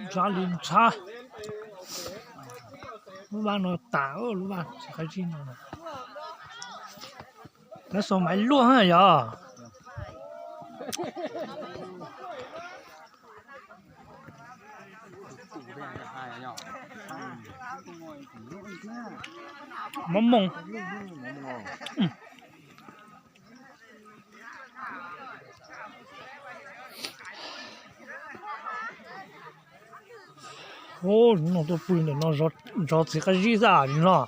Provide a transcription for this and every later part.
Ntxhab li ntxhab. Lub vaj no tas, lub vaj txiv qab zib no na. Tab sis maiv luaj yog. Mob mooj. Ub, no tuaj pw ntawm no zov txiv qab zib xwb li no.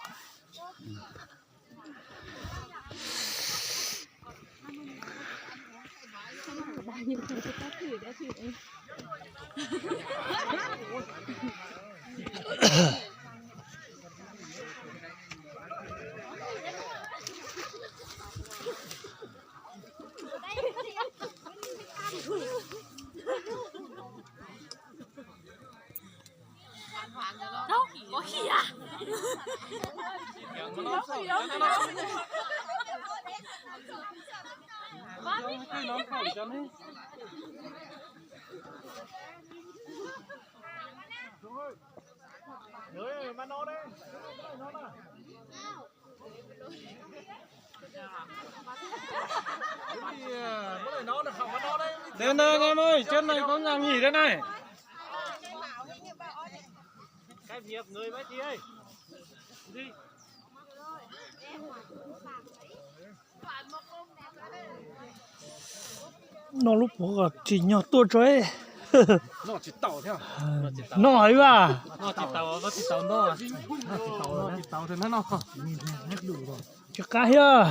Đến đây anh em ơi, chân này có ngả nghỉ đây này. Noj lub puav kom tsim nyog tuaj tso. Noj heev as. Tsis qab thiab.